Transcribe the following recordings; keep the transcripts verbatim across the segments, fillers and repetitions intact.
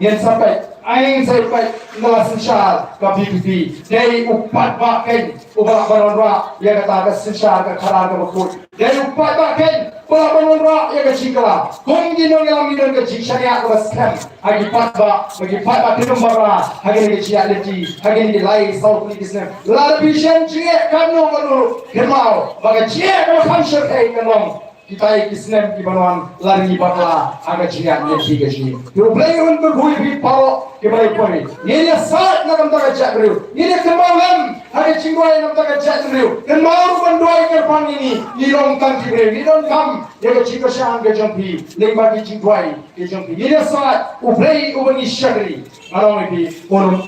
Ngin sa peit, ai ngin sa peit na la synshar ka VPP. Dei u paidbah keiñ uba lah ban wanrah ïa kata ka synshar ka khadar kaba khuid. Dei u paidbah keiñ uba lah ban wanrah ïa ka jingkylla. Kum ki nongïalam ngi don ka jingshaniah kaba skhem ha ki paidbah, ha ki paidbah ki nongïalam, ha kine ki jingïaid lynti, ha kine ki lai saw tylli ki snem. Lada phi shem jingeh kano kano ruh, kynmaw ba ka jingeh kaba kham shyrkhei kan long kita ki snem kiban wan lada ngi bakla ha ka jingïaid lynti ka jong ngi. Te U Blei un kyrkhu ïa phi baroh kiba ïa poi. Ngin ïa said na ka bynta ka jaitbynriew. Ngin ïa kynmaw lem ha ka jingduwai na ka bynta ka jaitbynriew. Kynmaw ruh ban duwai kyrpang ïa ngi, ngi long tang ki briew, ngi donkam ïa ka jingkyrshan ka jong phi lyngba ki jingduwai ki jong phi. Ngin ïa said, U Blei uba ngi shakri, nga ong ïa phi, un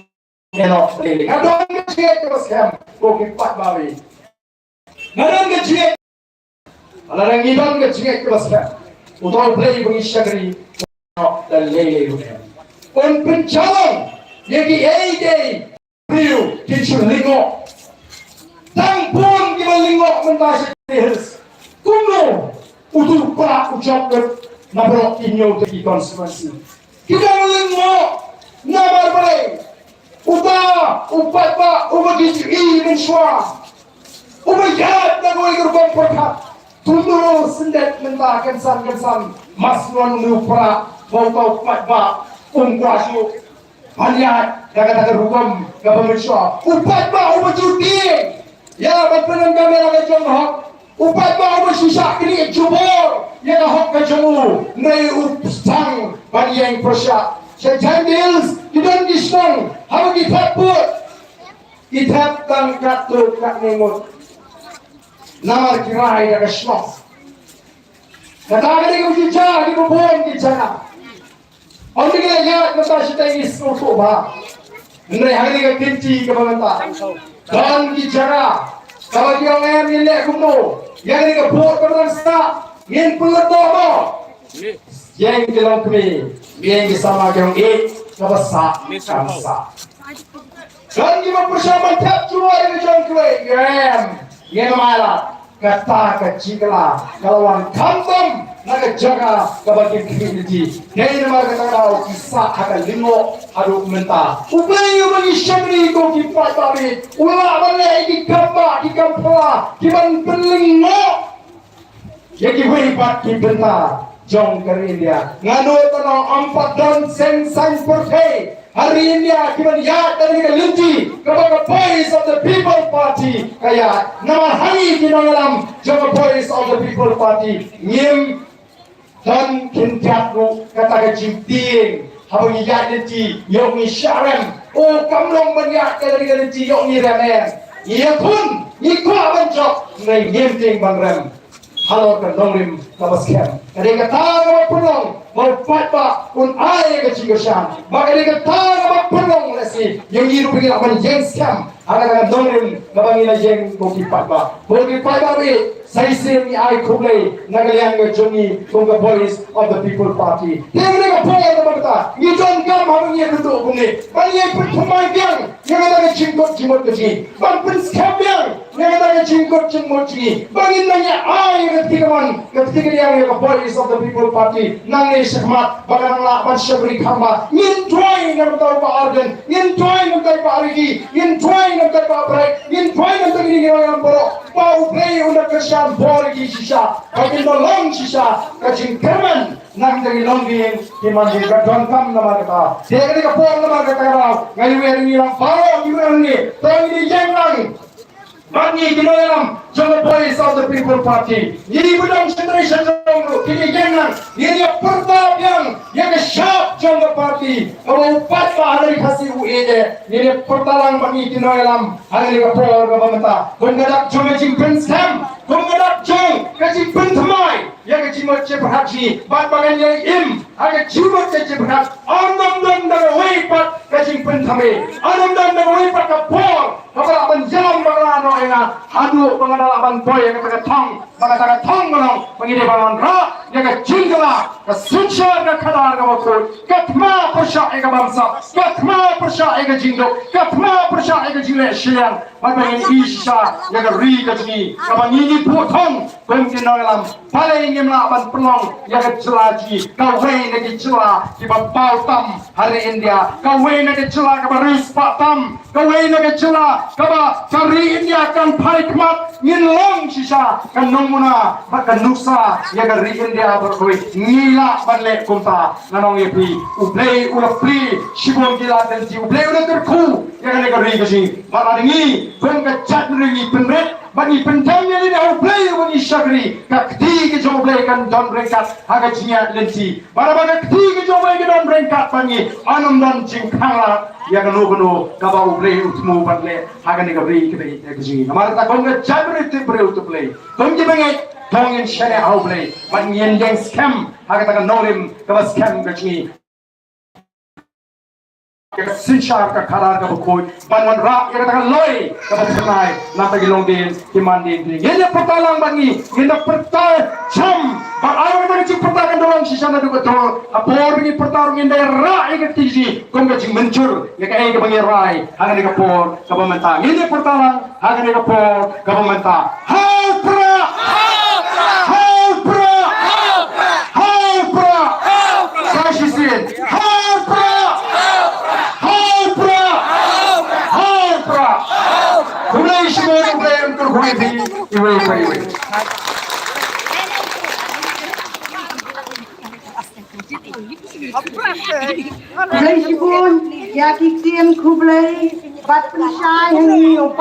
ïehnoh lei lei. Nga don ka jingngeit kaba skhem, ko ki paidbah, nga don ka jingngeit. Lada ngi don ka jingngeit kaba skhem, uta U Blei uba ngi shakri, un ïehnoh lei lei ruh. Un pynjlan ïa kiei kiei briew kin shu lyngngoh. Tang bun kiba lyngngoh mynta sha ki Hills. Kumno uto u Prah u jop lut na baroh ki hynñiew tylli ki constituency? Ki dang lyngngoh namar balei? Uta u paidbah uba ki ju i mynshuwa, uba ïaid na kawei ka rukom pyrkhat, to ym syndet mynta kynsan kynsan, mas wan u Prah ba uta u paidbah um kwah shuh ban ïaid da kata ka rukom kaba mynshuwa. U paidbah uba ju tieng ïa ban pyndonkam ïa la ka jong ka hok. U paidbah uba shu shah knieh jubor ïa ka hok ka jong u, hynrei u sdang ban ïeng pyrshah. Sha Jaintia Hills ki don ki shnong haba ki thep vote, ki thep tang katto katne ngut. Namar ki rai da ka shnong. Kata ka dei ka jingïaid kiba bun ki jaka. Ym dei ki la ïaid mynta shatei ngi sngewthuh bha. Hynrei ha kane ka kynti kaba mynta, don ki jaka kaba ki ong em, ngin leh kumno? Ïa kane ka vote kaba dang sah ngin pynlut noh mo? Ïeng ki longkmie, ïeng ki samla ki ong, eh, kaba sah kan sah. Don kiba pyrshang ban thep jubor ïa ka jong kiwei, em, ngim ai lad. Kata ka jingkylla ka la wan khamtam na ka jaka kaba kim khmih lynti. Dei namar kata ka daw ki sah ha ka lyngngoh haduh mynta. U Blei uba ngi shakri, ko ki paidbah, u lah ban leh ïa ki kam bah, ki kam phylla, ki ban pynlyngngoh ïa kiwei pat ki bynta jong ka ri India. Nga nud ban ong, ym pat don seng saiñ pyrthei ha ri India kiban ïaid da kane ka lynti kaba ka Voice of the People Party ka ïaid. Namar ha ngi ki nongïalam jong ka Voice of the People Party ngim don khyndiat ruh kata ka jingtieng haba ngi ïaid lynti, ïoh ngi shah rem. O, kam long ban ïaid da kane ka lynti, ïoh ngi rem em. Ngi ïakhun, ngi kwah ban jop, hynrei ngim tieng ban rem halor ka nongrim kaba skhem. Ka dei kata kaba pynlong ba u paidbah un ai ïa ka jingkyrshan. Bad ka dei kata kaba pynlong lehse ïa ngi ruh ba ngi lah ban ïeng skhem ha kata ka nongrim kaba ngi la ïeng, ko ki paidbah. Ko ki paidbah, sa shisien ngi ai khublei na ka liang ka jong ngi kum ka Voice of the People Party. Te ha kane ka por kaba mynta ngi donkam haba ngi ïakynduh kumne ban ïeng pynthymmai biang ïa kata ka jingkut jingmut ka jong ngi, ban pynskhem biang ïa kata ka jingkut jingmut jong ngi, ba ngin nang ïa ai ïa ka kti kamon, ka kti kadiang ïa ka Voice of the People Party nangne shakhmat, ba kan nang lah ban shakri kham bha. Ngin duwai na ka bynta u Bah Ardent, ngin duwai na ka bynta u Bah Ricky, ngin duwai na ka bynta u Bah Bright, ngin duwai na ka bynta kine ki nongïalam baroh, ba U Blei un da kyrshan bor ïa ki shisha, ba kin da long shisha ka jingkyrmen na ka bynta ki longïing ki manïing. Ka donkam namar kata. Te ha kane ka por namar kata ka daw nga ïawer ïa ngi lang baroh kiba ïeng hangne, to ngin ïeng lang bad ngi ki nongïalam jong ka Voice of the People Party. Ngi ba don sha shnong ruh kin ïeng lang, ngin ïa pyrta biang ïa ka shap jong ka party kaba u paidbah ha ri Khasi u ïeit. Ngin ïa pyrta lang bad ngi ki nongïalam ha kane ka por kaba mynta, kum ka dak jong ka jingpynskhem, kum ka dak jong ka jingpynthymmai ïa ka jingmut jingpyrkhat jong ngi, bad ba ngan ïai im ha ka jingmut ka jingpyrkhat. Ym don, don da kawei pat ka jingpynthame, ym don, don da kawei pat ka por kaba lah ban ïalam bakla noh ïa nga haduh ba nga lah ban poi ïa kata ka thong Ba kata ka thong ka long ba ngi dei ban wanrah ïa ka jingkylla, ka synshar ka khadar kaba khuid, ka thma pyrshah ïa ka bamsap, ka thma pyrshah ïa ka jingduk, ka thma pyrshah ïa ka jingleh shiliang. Bad ba ngin ïohi shisha ïa ka ri ka jong ngi kaba ngi ngi buh thong kum ki nongïalam. Balei ngim lah ban pynlong ïa ka jylla jong ngi kawei na ki jylla kiba paw tam ha ri India, kawei na ki jylla kaba riewspah tam, kawei na ki jylla kaba ka ri India kan phai khmat. Ngin long shisha ka nongmuna bad ka nuksa ïa ka ri India baroh kawei. Ngi lah ban leh kumta. Nga ong ïa phi, U Blei u la plie shibun ki lad lynti, U Blei u la kyrkhu ïa kane ka ri ka jong ngi. Bad lada ngi kum ka jaitbynriew ngi pynrit bad ngi pyndem ïa lade ha U Blei uba ngi shakri, ka kti ka jong U Blei kan don ryngkat ha ka jingïaid lynti. Bad haba ka kti ka jong U Blei ka don ryngkat bad ngi, yn ym don jingkhang lad ïa kano kano kaba U Blei u thmu ban leh ha kane ka ri kaba ïeit ka jong ngi. Namar kata kum ka jaitbynriew tip briew tip Blei, kum kiba ngeit, to ngin shaniah ha U Blei bad ngin ïeng skhem ha kata ka nongrim kaba skhem ka jong ngi. Ka synshar ka khadar kaba khuid ban wanrah ïa kata ka loi kaba phyrnai na ka bynta ki longdien ki mandien. Ngin ïa pyrta lang bad ngi, ngin ïa pyrta jam bad ai kata ka jingpyrta kan da long shisha naduh ka dur. Ha por ba ngi pyrta ruh ngin da rah ïa ka kti jong ngi kum ka jingmynjur ïa kaei kaba ngi rai ha kane ka por kaba mynta. Ngin ïa pyrta lang ha kane ka por kaba mynta. Ha u Prah! Ha u Prah! Ha u Prah! Sa shisien. Ha u Prah! Ha u Prah! Ha u Prah! Khublei shibun, U Blei un kyrkhu ïa phi iwei pa iwei. Khublei shibun ïa ki ktien khublei bad pynshai ha ngi u pa